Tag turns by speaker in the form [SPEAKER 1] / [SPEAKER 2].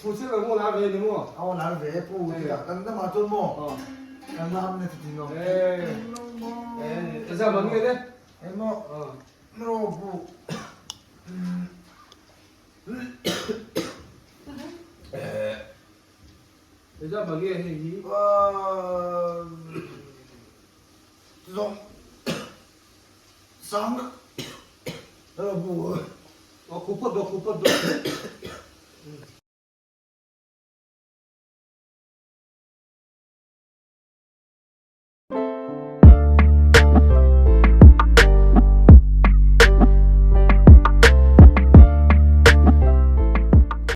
[SPEAKER 1] Fu chen mo lar ve ni mo.
[SPEAKER 2] Aw lar ve pu ti kan lamah chuan maw kan lam na chuti no.
[SPEAKER 1] Eh, za man nge le?
[SPEAKER 2] Emaw ro pu.
[SPEAKER 1] Za man nge hei hi?
[SPEAKER 2] Zawng sang ro pu.
[SPEAKER 1] Aw khu phawt daw khu phawt daw.